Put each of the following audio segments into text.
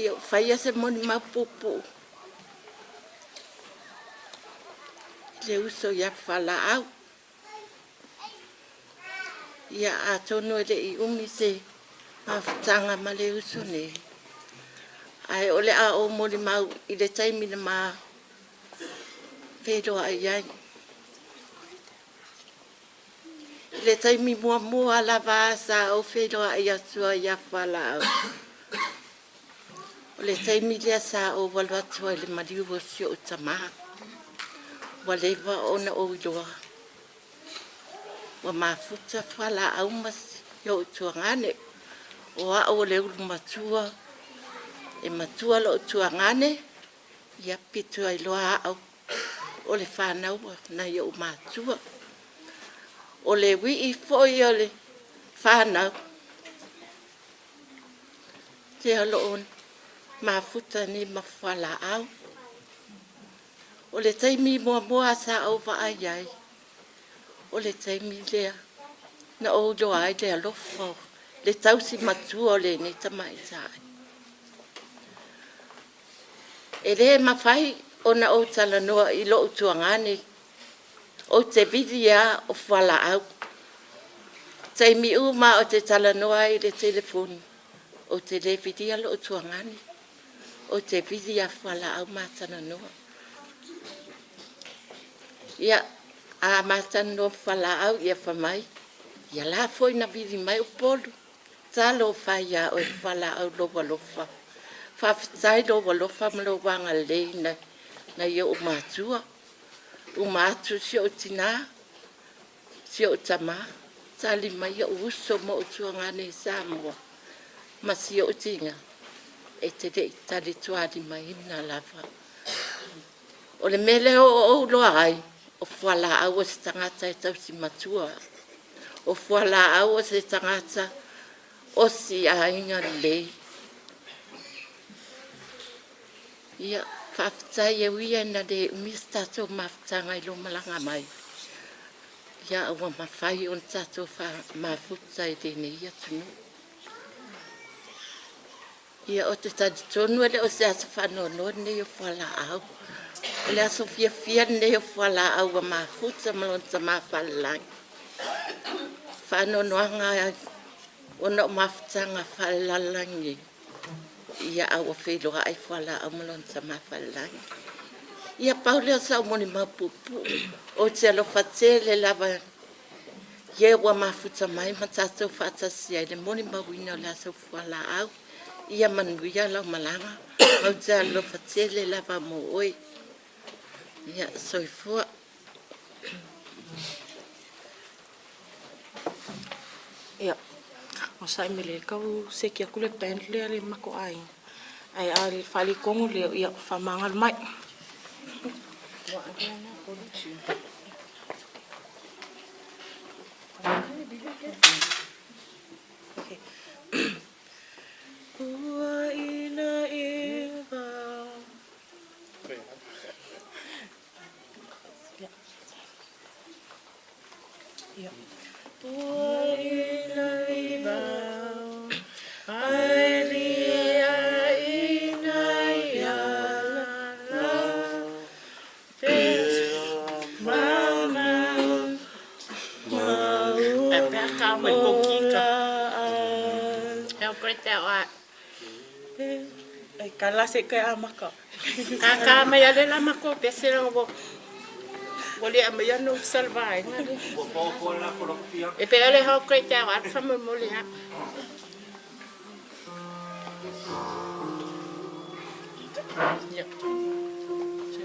i ou faia se molimau puupuu i le uso ia Fualaau. Ia, atonu e le i umi se mafutaga ma le uso nei, ae o le a ou molimau i le taimi na ma feiloai ai. I le taimi muamua lava sa ou feiloai atu ai ia Fualaau, o le taimi lea sa ou alu atu ai i le maliu o si ou tamā. Ua leva ona ou iloa ua mafuta fualaau ma si ou tuagane. O au o le ulu matua, e matua lou tuagane, ia pito ai loa au o le fanau a nai ou matua. O le wii foi o le fanau, lea o lo o mafuta nei ma fualaau. O le taimi muamua sa ou vaai ai, o le taimi lea na ou iloa ai le alofa o le tausi matua o lenei tamaitai. E le mafai ona ou talanoa i lou tuagane, ou te vili lava o fualaau. O taimi uma lava ou te talanoa ai i le telefoni, ou te le vilia lou tuagane, ou te vili ia fualaau ma talanoa. Ia, a ma talanoa ma fualaau, ia fai mai, ia la foi na vili mai Upolu, talofa e ia oe fualaau i lou alofa. Faafetai i lou alofa ma lou agalelei nai ou matua. Uma atu si ou tina, si ou tama, tali mai ou uso ma ou tuagane i Samoa ma si ou tina, e te le i talitualimaina lava. O le mea lea ua ou iloa ai, o fualaau o se tagata e tausi matua. O fualaau o se tagata osi aiga lelei. Ia, faafetai e ui lava ina le umi se tatou mafutaga i lou malaga mai, ia ua mafai ona tatou mafuta i lenei atunuu. Ia, ou te talitonu e le o se aso faanoanoa lenei o fualaau. O le aso fiafia lenei o fualaau ua mafuta ma lona tama falelagi. Faanoanoaga ona o mafutaga faalelalolagi nei, ia a ua feiloai fualaau ma lona tama falelagi. Ia pau lea o sau molimau puupuu. Ou te alofa tele lava i e ua mafuta mai ma tatou faatasi ai i le molimauina o le aso fualaau. Ia manuia lau malaga, ou te alofa tele lava mo oe. Ia, soifua. Ia, onosai mai lea tau seki atu le band lea a le matou aiga, ae a faaletonu lea, ia faamagalo mai. Kala se ke amaka. Ka mai ale la mako pese la wo. Wali a mai no salva e ngale. E pe ale ho kre te wa fa mo mo le ha. Yeah.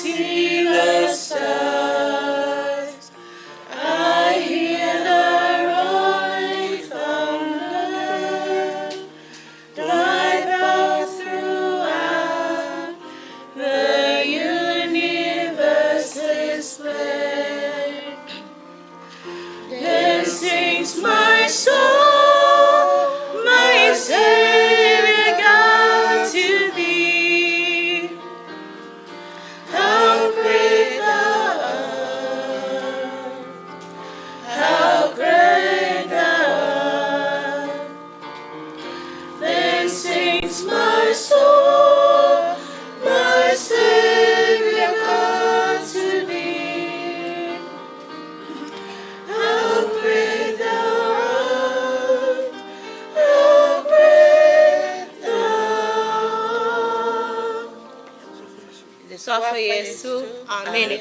see the stars, I hear the rolling thunder, Thy power throughout the universe display. Then sings my soul, my Savior God to thee. How great thou art, how great thou art. Then sings my soul, my Savior God to thee. How great thou art, how great thou art. Le Suafa o Iesu. Amene.